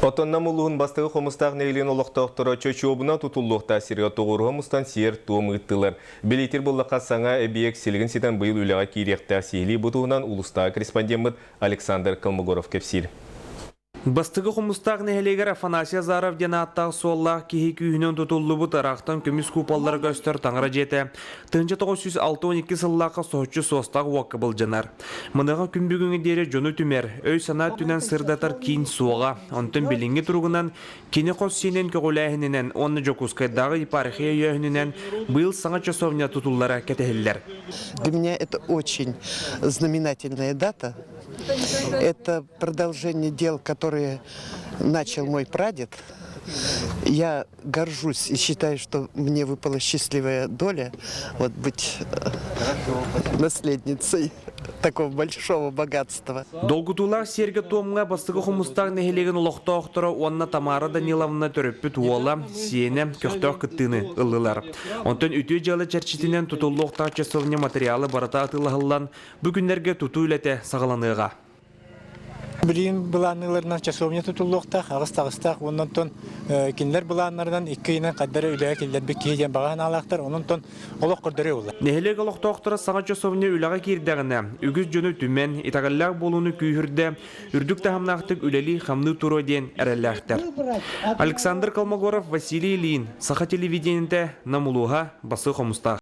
Оттон Нам улууһун бастакы Хомустаах нэһилиэгин олохтоохторо чочуобуна тутуллуохтаах сиргэ тоҕуоруһа мустан сиэр-туом ыыттылар. Билиитир буллахха саҥа эбийиэк силигин ситэн быйыл үлэҕэ киириэхтээх сиһилии бу туһунан улуустааҕы корреспондеммыт Александр Колмогоров кэпсиир. Бастакы Хомустаах нэһилиэгэр Афанасий Азаров диэн ааттаах суоллаах киһи күүһүнэн тутуллубут ыраахтан көмүс куполлара көстөр таҥара дьиэтэ 1962 сыллаахха соһуччу суостаах уокка былдьанар. Маныаха күн бүгүҥҥэ диэри дьону түмэр, өй-санаа өттүнэн сырдатар киин суоҕа. Онтон билиҥҥи туругунан кини хос сиэнин көҕүлээһининэн уонна Дьокуускайдааҕы епархия өйөөһүнүнэн быйыл саҥа часовня тутуллара кэтэһиллэр. Для меня это очень знаменательная дата. Это продолжение дел, которые начал мой прадед. Я горжусь и считаю, что мне выпала счастливая доля вот быть наследницей такого большого богатства. Долгутуулаах сиэргэ-туомҥа бастакы Хомустаах нэһилиэгин олохтоохторо уонна Тамара Даниловна төрөппүт уола, сиэнэ көхтөөх кыттыыны ыллылар. Онтон үтүө дьыала чэрчитинэн тутуллуохтаах часовня материалы барыта атыылаһыллан, бу күннэргэ тутуу үлэтэ саҕаланыаҕа. Билигин былаанныыларынан часовня тутуллуохтаах, аҕыс таҕыстаах уонна онтон кинилэр былааннарынан икки ыйынан хайда эрэ үлэҕэ киллэрбит киһи диэн баҕа санаалаахтар, онон олох көрдөрүө буолла. Нэһилиэк олохтоохторо саҥа часовня үлэҕэ киирдэҕинэ, үгүс дьону түмэн, итэҕэллээх буолууну күүһүрдэ, үрдүк таһымнаахтык үлэлии-хамныы туруо диэн эрэллээхтэр. Александр Колмогоров, Василий Ильин, Саха телевидениетэ, Нам улууһа, Басы Хомустаах.